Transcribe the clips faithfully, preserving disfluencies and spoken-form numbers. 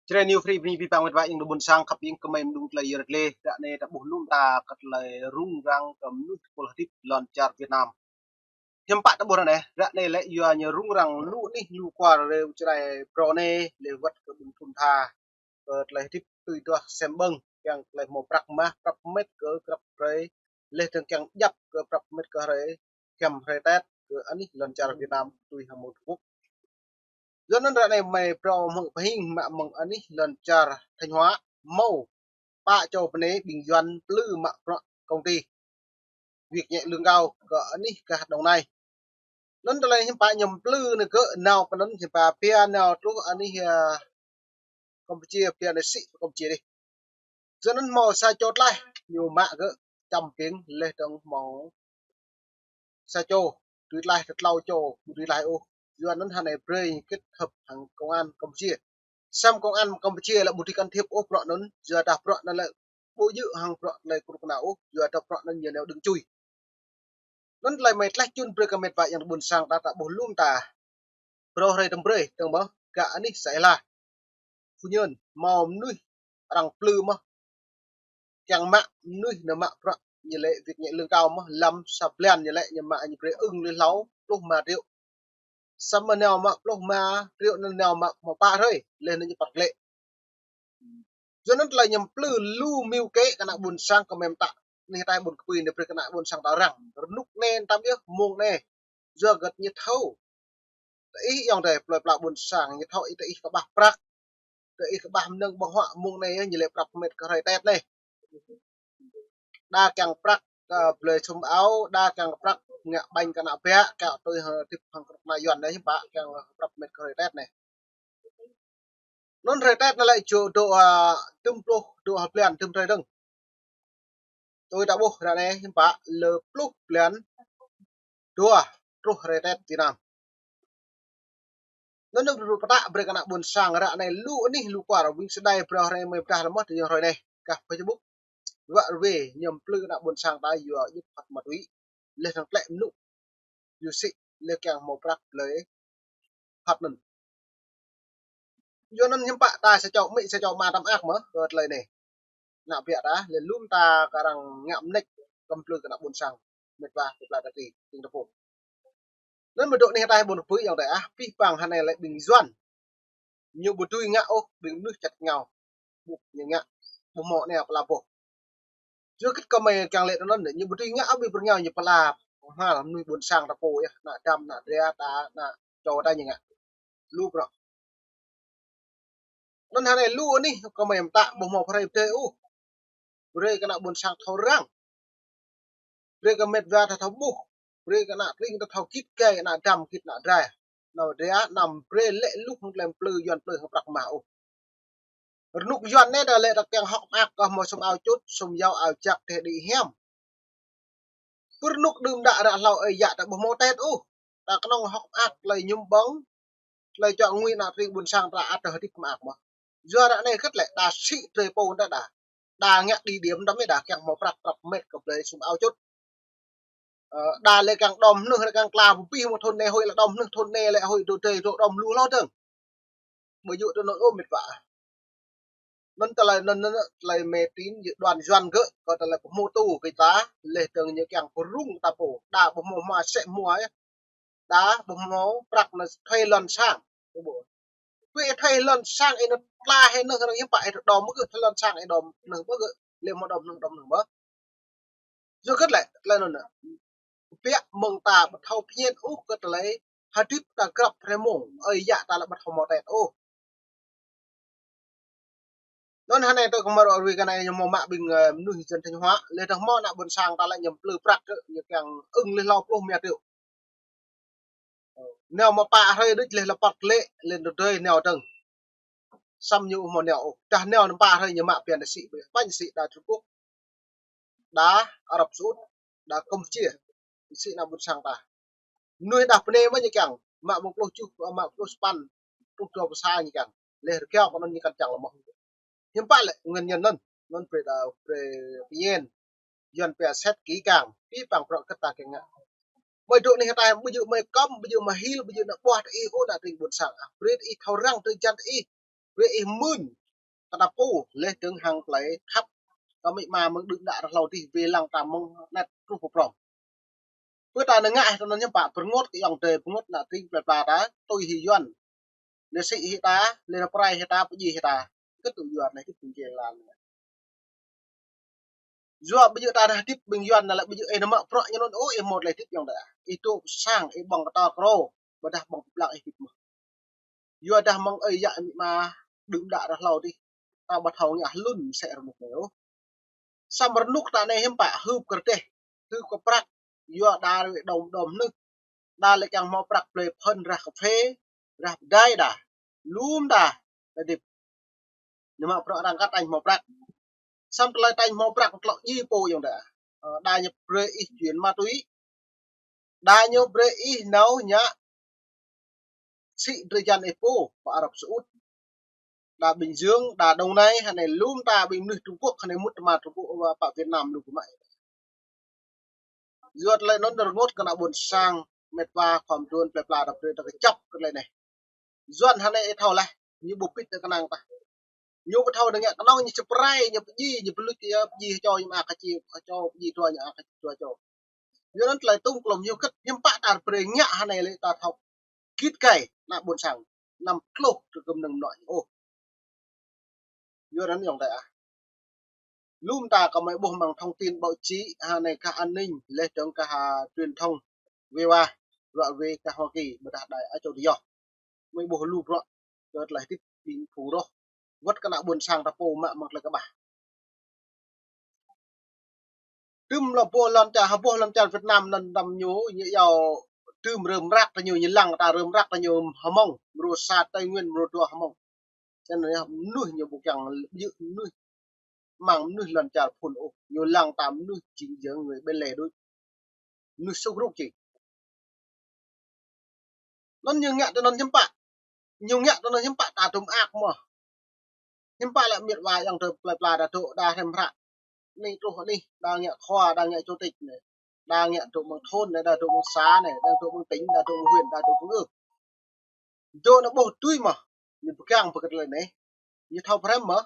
Jrai New Free bơni abih bang met wa ayŏng adơi ƀôn sang khăp ing kơmơi mơdung tơlơi yơr gleh, ră anai ta ƀuh lŏm ta kơ tơlơi rŭng răng kơ mơnuih tơpul hơdip lŏn čar Việt Nam. Hiư̆m pă ta ƀuh ră anai, ră anai lĕ yua ñu rŭng răng lu anih lu kwar rơ̆ čơđai phrâo anai lĕ wơ̆t kơ ƀing thŭn tha kơ tơlơi hơdip tui duah sem ƀơ̆ng, kiăng tơlơi hmâo prăk mah, prăk mĕt kơ grăp hrơi, lĕ tơ̆ng kiăng djăp kơ prăk mĕt kơ hrơi, giăm hrơi Tết kơ anih lŏn čar Việt Nam tui hăng mơ̆ng Trung Quốc. Yua anŭn ră anai mơi phrâo mơ̆ng pơhing mă mơ̆ng anih lŏn čar Thanh Hóa hmâo pă čô bơnai ƀing Yuan plư mă bruă công ty, việc nhẹ lương cao kơ anih gah Đồng Nai. Anŭn tơlơi hiư̆m pă ñu plư anai gơ̆ nao pơ anŭn hiư̆m pă pia nao truh anih, ơ, Campuchia, pia anai sĭ Campuchia dih. Yua anŭn hmâo sa čô tlaih ñu mă gơ̆ čăm ƀing lĕ tơ̆ng hmâo sa čô, dưi tlaih tơ tlâo čô, dưi tlaih ôh. Yua anŭn hơnai brơi ñu kết hợp hăng công an Campuchia. Samơ̆ công an Campuchia lĕ ƀu dưi can thiệp ôh bruă anŭn, yua dah bruă anŭn lĕ ƀu djơ̆ hăng bruă tơlơi kơnuk kơna ôh, yua dah bruă anŭn ñu nao đơ̆ng čui. Anŭn tơlơi mơi tlaih čun brơi kơ met wa ayŏng adơi ƀôn sang ta ta ƀuh lŏm ta. Phrâo hrơi tơm brơi, tơm ƀơ̆, gah anih Sa Ih Lah, Phú Nhơn, hmâo mơnuih arăng plư mơ̆n. Kiăng mă mơnuih nao mă bruă ñu lĕ việc nhẹ lương cao mơ̆n, lăm sa blan ñu lĕ ñu mă ñu brơi ưng lui hlâo pluh rơma triệu. Samơ̆ nao mă pluh rơma triệu anŭn nao mă hmâo pă hrơi, lĕ anŭn ñu păt glĕ. Yua anŭn tơlơi ñu plư lu mơnuih kơ ană ƀôn sang kơmơi mơtă. Anih ataih ƀôn kơpui anai brơi kơ ană ƀôn sang ta răng. Rơnŭk anai tăm yơh mông anai. Yua gơ̆t ñu thâo. Tơ ih ayŏng adơi plơi pla ƀôn sang ñu thâo ih tơ ih kơƀah prăk. Tơ ih kơƀah mơnơ̆ng ƀơ̆ng huă mông anai yơh ñu lĕ prăk mĕt kơ hrơi Tết anai. Đa kiăng prăk, ơ, blơi sum ao, đa kiăng prăk ngă ƀañ kơ ană biă, kiăng tui hăng tip hăng kơ ană Yuan anai hiư̆m pă kiăng prăk mĕt kơ hrơi Tết anai. Anŭn hrơi Tết anai lĕ čô dŏ, ơ, dŭm pluh dua blan dŭm hrơi dơ̆ng. Tui ta ƀuh ră anai hiư̆m pă lơ pluh blan dua truh hrơi Tết Việt Nam. Anŭn ñu pơtă brơi kơ ană ƀôn sang ră anai lu anih lu kwar ƀing sơdai phrâo hrơi mơi pơdah lơmơ̆ tơ ñu hrơi anai gah Facebook. Wă rơwe ñu plư ană ƀôn sang ta yua djŭp phat ma túy. Lĕ tơ̆ng tlĕ mơnŭ. Yua sĭ lĕ kiăng hmâo prăk blơi phat anŭn. Yua anŭn hiư̆m pă ta sa čô amĭ sa čô ama tăm ak mơ̆n kơ tơlơi anai. Ană biă ta, lĕ lŏm ta kơ arăng ngă mơneč kơm plư kơ ană ƀôn sang. Met wa, met wa ta ti, ting ta pô. Anŭn mơ̆ dŏ anih ataih ƀôn kơpui ayŏng adơi ah, pih pang hơnai lĕ ƀing Yuan. Ñu ƀu dưi ngă ôh, ƀing mơnuih čăt ngao. Ƀu ñu ngă, ƀu hmâo anai pơla boh. Yua kơ kơmơi kiăng lĕ anŭn, ñu ƀu dưi ngă ôh, ƀing pơrơngao ñu pơla. Hmâo mơnuih ƀôn sang ta pô yơh, ană dăm, ană dra ta, ană čô ta ñu ngă. Lu bruă. Anŭn hơnai lu anih kơmơi mơtă ƀu hmâo phrâo pơdơi ôh. Brơi kơ ană ƀôn sang thâo răng. Brơi kơ met wa ta thâo ƀuh. Brơi kơ ană tring ta thâo git gai, ană dăm git ană dra. Ană dra anăm brơi lĕ luh hăng tơlơi plư Yuan plư hăng prăk mah ôh. Rơnŭk Yuan anai ta lĕ ta kiăng hŏk mơak kơ hmâo sum ao čut, sum yâo ao jak teh đĭ hiam. Pơ rơnŭk đưm đă ră hlâo ơi yă ta ƀu hmâo Tết ôh. Ta kơnơ̆ng hŏk mơak tơlơi mơñum ƀơ̆ng, tơlơi čuă ngui ană tring ƀôn sang ta ăt tơ hơdip mơak mơ̆n. Yua ră anai kơt lĕ đa sĭ drơi pô ta đa. Đa ngă đĭ điểm ta mơ̆ đa kiăng hmâo prăk prăk met kơ blơi sum ao čut. Ơ, đa lĕ kiăng đom mơnuih, lĕ kiăng kla pơpih mơ̆ thŭn anai hơi lĕ đom mơnuih, thŭn anai lĕ hơi dŏ drơi dŏ đom lu hlâo dơ̆ng. Ƀu djơ̆ tơ anŭn ôh met wa. Anŭn tơlơi anŭn, anŭn tơlơi mê tín dị đoan Yuan gơ̆, kơ tơlơi pơhmu tu kơ ta, lĕ tơ̆ng ñu kiăng pơrŭng ta pô, đa ƀu hmâo hmua sĕ hmua yơh. Đa ƀu hmâo prăk anŭn thuê lŏn sang. Ƀu. Thuê, thuê lŏn sang ih anŭn tla hĭ anŭn, anŭn hiư̆m pă ih đom mơ̆ gơ̆, thuê lŏn sang ih đom anŭn mơ̆ gơ̆, lĕ hmâo đom anŭn đom anŭn mơ̆. Yua kơ tơlơi, tơlơi anŭn. Biă mơ̆ng ta ƀu thâo phiăn ôh kơ tơlơi hơdip ta grăp hrơi mông, ơi yă ta lĕ ƀu thâo hmâo Tết ôh. Anŭn hơnai tơ kơmơi ră ruai kơ anai ñu hmâo mă ƀing, ơ, mơnuih dân Thanh Hóa, lĕ tơ̆ng hmâo ană ƀôn sang ta lĕ ñu plư prăk kơ, ñu kiăng ưng lĕ hlâo pluh rơma triệu. Nao mă pă hrơi đôč lĕ lơpăt lĕ, lĕ tơdơi nao dơ̆ng. Samơ̆ ñu ƀu hmâo nao ôh. Dah nao năm pă hrơi ñu mă pia ană sĭ, ƀing sĭ đa Trung Quốc, đa Arab Saudi, đa Campuchia, sĭ ană ƀôn sang ta. Mơnuih đa pơnê mơ̆ ñu kiăng, mă mơ̆ng pluh tơjuh, mă pluh sapăn, pluh dua pluh sa ñu kiăng. Lĕ rơgao kơ anŭn ñu kăn čang lơmơ̆. Hiư̆m pă lĕ ngăn ñăn anŭn, anŭn brơi đa brơi phiăn. Yuan pia set kỹ càng, pih pang bruă kơ ta kiăng ngă. Mơi dŏ anih ataih, ƀu djơ̆ mơi kơm, ƀu djơ̆ mơi hil, ƀu djơ̆ ană ƀuah tơ ih ôh, ană tring ƀôn sang ah. Brơi tơ ih thâo răng tơ jan tơ ih. brơi ih mưn kơ ta pô, leh dơ̆ng hăng tơlơi khăp kơ amĭ ama mơ̆ng đưm đă rơhlâo dih wai lăng ta mơ̆ng anet truh pơ prŏng. Pơ ta nao ngă hĭ tơ anŭn hiư̆m pă, pơrơngot kơ ayŏng adơi, pơrơngot ană tring plơi pla ta, tui hĭ Yuan. Lĕ sĭ hĭ ta, lĕ pơrai hĭ ta, pơdjai hĭ ta. Kơ tŭ Yuan anai kơ tŭ jel lan. Yua ƀu djơ̆ ta dah hơdip ƀing Yuan anai lĕ ƀu djơ̆ ih nao mă bruă ñu anŭn ôh ih mơ̆t lĕ hơdip ayŏng adơi. Ih dŏ pơ sang, ih ƀơ̆ng kơ ta krô, ƀôdah ƀơ̆ng pơblang ih hơdip mơ̆n. Yua dah mơ̆ng ơi yă amĭ ama đưm đă rơhlâo dih, ta ƀu thâo ngă hlŭn mơsĕ rơnŭk anai ôh. Samơ̆ rơnŭk ta anai hiư̆m pă, hưp kơ rơdêh, hưp kơ prăk, yua đa rơwĕ đom đom mơnuih. Đa lĕ kiăng hmâo prăk blơi phơn rah kơphê, rah pơdai đa. Lŏm đa, đa hơdip. Ñu mă bruă arăng kơ tañ hmâo prăk. Samơ̆ tơlơi tañ hmâo prăk tlŏ djai pô ayŏng adơi. Ơ, đa ñu brơi ih chuyển ma túy. Đa ñu brơi ih nao ngă sĭ drơi jăn ih pô pơ Arab Saudi. Đa Bình Dương, đa Đồng Nai, hơnai lŏm ta ƀing mơnuih Trung Quốc, hơnai mŭt tơma Trung Quốc, ơ, pơ Việt Nam lu kơ mă. Yua tơlơi anŭn rơngot kơ ană ƀôn sang, met wa khua mơduôn plơi pla ta brơi ta kơjăp kơ tơlơi anai. Yuan hơnai ih thâo laih, ñu ƀu pĭt tơ kơnang ta. Ñu ƀu thâo tơ ngă kơnơ̆ng, ñu či pơrai, ñu pơdjai, ñu pơluč, ñu pơdjai hơčâo, ñu mă kơ či hơčâo, pơdjai dua, ñu mă kơ či dua hơčâo. Yua anŭn tơlơi tŭm klŏm ñu kơ̆t, hiư̆m pă ta brơi ngă hơnai lĕ ta thâo git gai ană ƀôn sang, anăm tluh tơ kơnơ̆ng mơnuă ñu ôh. Yua anŭn ayŏng adơi ah. Lŏm ta kơ mơi ƀuh mơ̆ng thông tin báo chí, hơnai kah an ninh, leh dơ̆ng kah, a, truyền thông, wai wa, ră ruai kah Hoa Kỳ, ƀôdah đài á châu tự do. Mơi ƀuh lu bruă, kơ tơlơi hơdip ƀing phung roh. Wơ̆t kơ ană ƀôn sang ta pô mă mơ̆ng tơlơi kơƀah. Tơm lŏ ƀuh lŏn čar, hơƀuh lŏn čar Việt Nam anŭn đăm ñu, ñu yua tơm rơm răk ta ñu, ñu lăng ta rơm răk ta ñu hơmông, mrô sa Tây Nguyên, mrô dua hơmông. Čang anŭn yơh mơnuih ñu ƀu kiăng ƀu djơ̆ mơnuih, mơ̆ng mơnuih lŏn čar phŭn ôh, ñu lăng ta mơnuih jing jơ̆ng người bên lề đôč. Mơnuih sŭk rŭk či. Anŭn ñu ngă tơ anŭn hiư̆m pă. Ñu ngă tơ anŭn hiư̆m pă ta tŭm ak mơ̆. Hiư̆m pă lĕ met wa ayŏng adơi plơi pla ta dŏ đa hrăm hră. Anih truh anih, đa ngă khua, đa ngă chủ tịch anai. Đa ngă dŏ mơ̆ng thôn anai, đa dŏ mơ̆ng xã anai, đa dŏ mơ̆ng tỉnh, đa dŏ mơ̆ng huyện, đa dŏ mơ̆ng ưh. Dŏ anai ƀuh tui mơ̆. Ñu pơgang pơ kơ tơlơi anai. Ñu thâo pơhrăm mơ̆.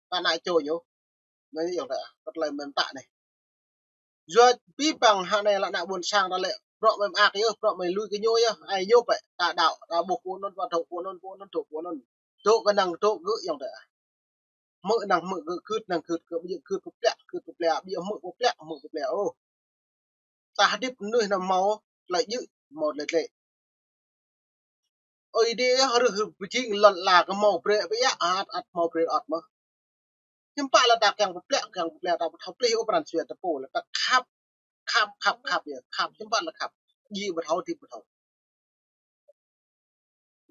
Kơ ană čô ñu. Anai ayŏng adơi, kơ tơlơi mơ̆n ta anai. Yua ƀing păng hơnai lĕ ană ƀôn sang ta lĕ, bruă mơi mơak yơh, bruă mơi lui kơ ñu yơh, ai ñu pĕ, ta đaŏ, ta ƀuh pô anŭn, ta dŏ pô anŭn, pô anŭn, dŏ pô anŭn. Dŏ kơnang dŏ gơ̆ ayŏng adơi. Hmư̆ kơnang hmư̆ gơ̆, gưt kơnang gưt gơ̆, ƀu djơ̆ gưt pơplĕ, gưt pơplĕ, ƀu djơ̆ hmư̆ pơplĕ, hmư̆ pơplĕ ôh. Ta hơdip mơnuih anăm hmâo tơlơi djơ̆, hmâo tơlơi tlĕ. Ơi Adai ơi, rơh pơjing lŏn ala kơ hmâo brơi ƀiă, ăt, ăt hmâo brơi ăt mơ̆. Hiư̆m pă lĕ ta kiăng pơplĕ, kiăng pơplĕ ta ƀu thâo plih ôh pran jua ta pô lĕ ta khăp, khăp, khăp, khăp yơh, khăp, hiư̆m pă lĕ khăp. Djai ƀu thâo, djai ƀu thâo.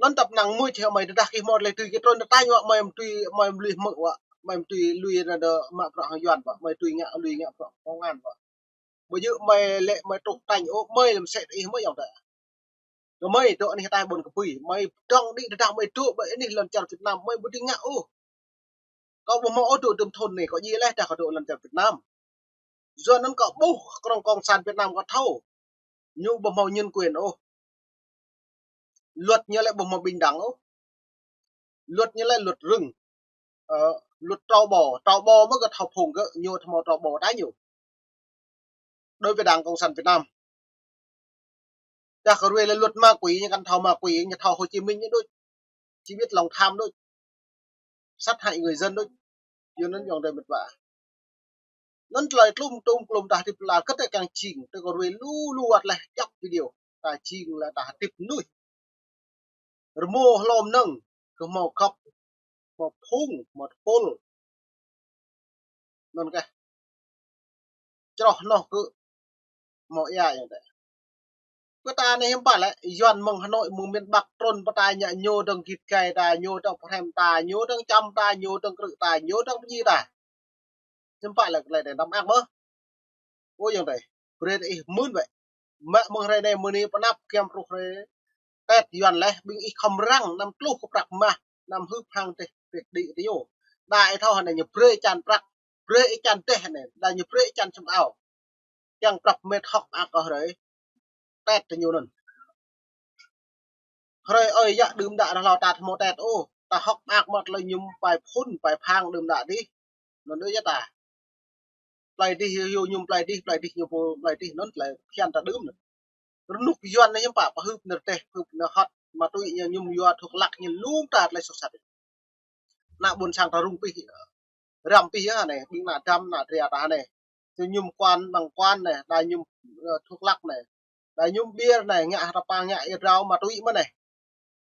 Anŭn tơpă năng mui čih mơi tơdah kih hmâo tơlơi tui kih trŭn tơtanh wă mơi mơ̆ tui, mơi mơ̆ lui hmư̆ wă, mơi mơ̆ tui lui anŭn dơ mă bruă hăng Yuan wă, mơi tui ngă lui ngă bruă hăng ngăn wă. Ƀu djơ̆ mơi lĕ mơi truh tañ ôh, mơi lăm sĕ ih mơi ayŏng adơi. Kơ mơi dŏ anih ataih ƀôn kơpui, mơi dŏng đĭ tơdah mơi dŏ ƀơi anih lŏn čar Việt Nam, mơi ƀu dưi ngă ôh. Kâo ƀu hmâo ôh dŏ tơm thôn anai, kâo djai laih dah kâo dŏ lŏn čar Việt Nam. Yua anŭn kâo ƀuh krŏng cộng sản Việt Nam kâo thâo. Ñu ƀu hmâo nhân quyền ôh. Luật ñu lĕ ƀu hmâo bình đẳng ôh. Luật ñu lĕ luật rừng. Ơ, luật trâu bò, trâu bò mơ̆ kơ thâo phung kơ ñu thâo hmâo trâu bò ta ñu. Đối với Đảng Cộng sản Việt Nam. Dah kơ ruai lĕ luật ma quỷ, ñu kăn thâo ma quỷ, ñu thâo Hồ Chí Minh ñu đôč. Chỉ biết lòng tham đôč. Sát hại người dân đôč. Yua anŭn ayŏng adơi met wa. Anŭn tơlơi tlŭm tlŭm tlŭm ta hơdip lĕ kơ tơ kiăng jing, tơ kơ ruai lu lu wơ̆t leh djŏp video. Ta jing lĕ ta hơdip mơnuih. Rơmô hlô mơnơ̆ng, kơ hmâo gŏp, hmâo phung, hmâo tơpul. Anŭn kơ. Čroh noh kơ hmâo ia ayŏng adơi. Pơ ta anai hiư̆m pă lĕ, Yuan mơ̆ng Hà Nội, mơ̆ng miền Bắc trŭn pơ ta ngă ñu dơ̆ng git gai ta, ñu dơ̆ng pơhrăm ta, ñu dơ̆ng čăm ta, ñu dơ̆ng krư̆ ta, ñu dơ̆ng pơdjai ta. Hiư̆m pă lĕ tơlơi anai anăm ak mơ̆. Ơ ayŏng adơi, brơi ih mưn wĕ. Mă mơ̆ng hrơi anai mơ̆ng anai pơ anăp giăm truh hrơi Tết Yuan leh, ƀing ih khŏm răng, anăm tluh kơ prăk mah, anăm hưp hăng teh, teh đĭ tơ ñu. Đa ih thâo hơnai ñu brơi čan prăk, brơi ih čan teh anai, đa ñu brơi ih čan sum ao. Kiăng prăp met hŏk ak kơ hrơi Tết tơ ñu anŭn. Hrơi ơi yă đưm đă rơhlâo ta ƀu hmâo Tết ôh. ta hŏk mơak mơ̆t tơlơi mơñum pai phun, pai phang đưm đă dih. Anŭn đôč yơh ta. Plơi dih yơh ñu mơñum plơi dih, plơi dih ñu mơñum plơi dih, anŭn tơlơi phiăn ta đưm anŭn. Rơnŭk Yuan anai hiư̆m pă pơhưp nơ̆r tĕh, pơhưp nơ̆r hŏt, ma túy ñu mơñum yua thuốc lắc ñu lum ta tơlơi soh sat. Ană ƀôn sang ta rŭng pih, răm pih yơh anai, ƀing ană Dăm, ană Drea ta anai. Tui mơñum kuan, ƀăng kuan anai, đa mơñum, ơ, thuốc lắc anai. Đa mơñum beer anai, ngă hră pă ngă ia drao ma túy mơ̆n anai.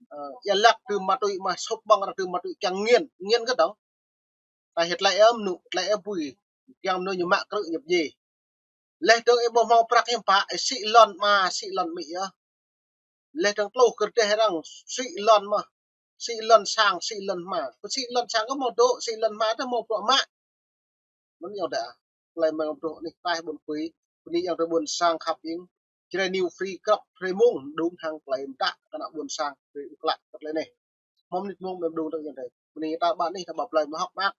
Ơ, ia lăk tơm ma túy mơ̆n, sŏp ƀơ̆ng ră tơm ma túy kiăng nghiện, nghiện kơ dong. Ta hĭ tơlơi ĕm nŭ, tơlơi ĕm bui, kiăng mơnuih ñu mă krư̆ ñu pơdjai. Laih dơ̆ng ih ƀu hmâo prăk hiư̆m pă, ih sĭ lŏn ama, sĭ lŏn amĭ yơh. Laih dơ̆ng tluh kơdeh arăng, sĭ lŏn mơ̆n, sĭ lŏn sang, sĭ lŏn hma. Kơ sĭ lŏn sang kơ hmâo dŏ, sĭ lŏn hma tơ hmâo bruă mă. Mơ̆n yơh đa. Tơlơi mơ̆ng bruă anih taih ƀôn pui, bơni yơh tơ ƀôn sang khăp ing. Jrai New Free Cup, Jrai mông, đŭng hăng tơlơi mơtă kơ ană ƀôn sang, Jrai ƀu klă kơ tơlơi anai. Hmâo mơnit mông ƀem đŭng tơ yơh đa. Bơni ta ƀă anih ta ƀă plơi mơhŏk mơak.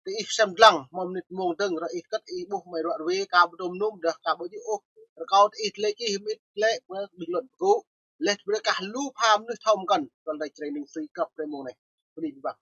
Tơ ih sem dlăng, hmâo mơnit mông dơ̆ng, ră ih kơt ih ƀuh mơi ruă rơwe, ka ƀu dôm num, dah ka ƀu djơ̆ ôh. Rơkâo tơ ih tơlơi čih mĭt lĕ, ƀing luận pơgŭ. Laih brơi kah lu pha mơnuih thâo mơkăn, kơ tơlơi Jrai New Free Cup Jrai mông anai. Bơni ƀing ƀă.